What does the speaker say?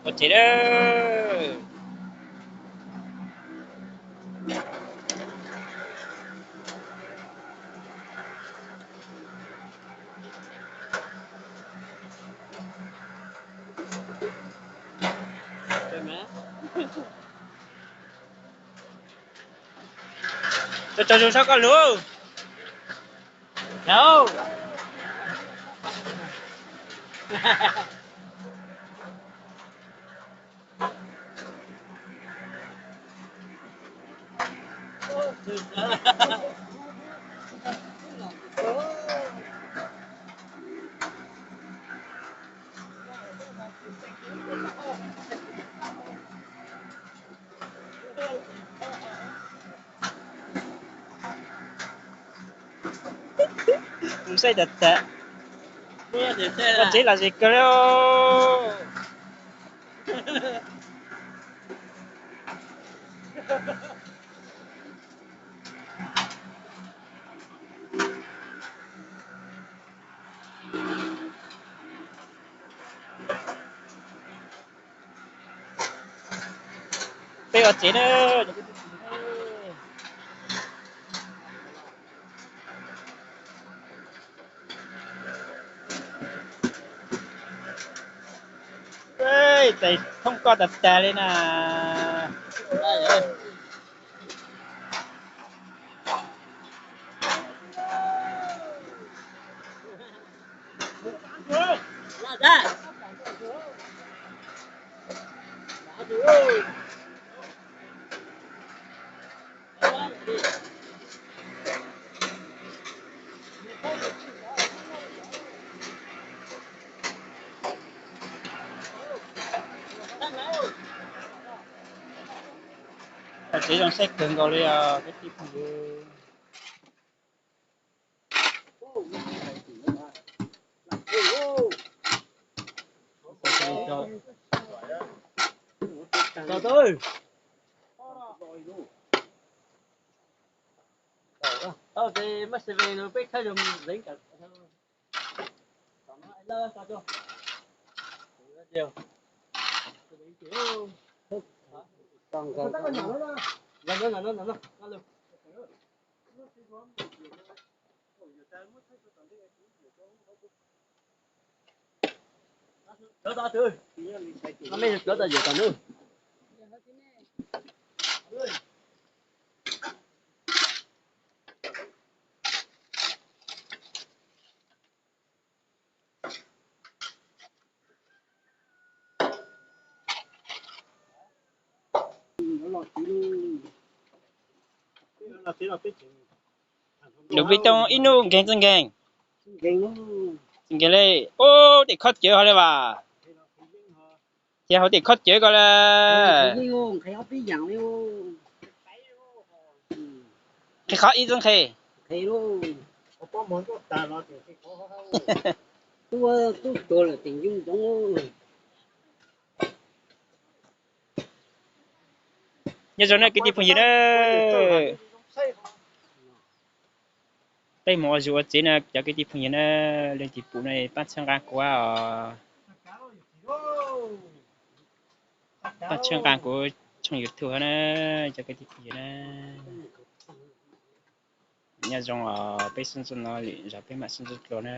Ua tsev na. Tau tsaug zoo saib koj lus. Mus saib tas tas. Koj tsev los zis kawg li. Peb ua tsev na. Tais thoob koj tas tas li na. Tsev zoo saib kawg nkaus li os kwv tij phooj ywg. Tau ces maj se ve no peb khawb zoo zeev kawm. Lub peb tooj ib hnub nkeeg txawj nkeeg. Txawj nkeeg li. Ub, tim khob cawv ho li vas. Ces hauv tim khob cawv ko la. Nqhis qhov ib txwb nqhis. Nyob zoo na kwv tij phooj ywg na. Peb mus ua zug ua tsev na cov kwv tij phooj ywg na. Leej twg pum no pab txhawb nqa kuv os. Pab txhawb nqa kuv tshooj YouTube na cov kwv tij phooj ywg na. Nyob zoo os, peb xub ntxuj no lwm zaus peb mam xub ntxuj dlua na.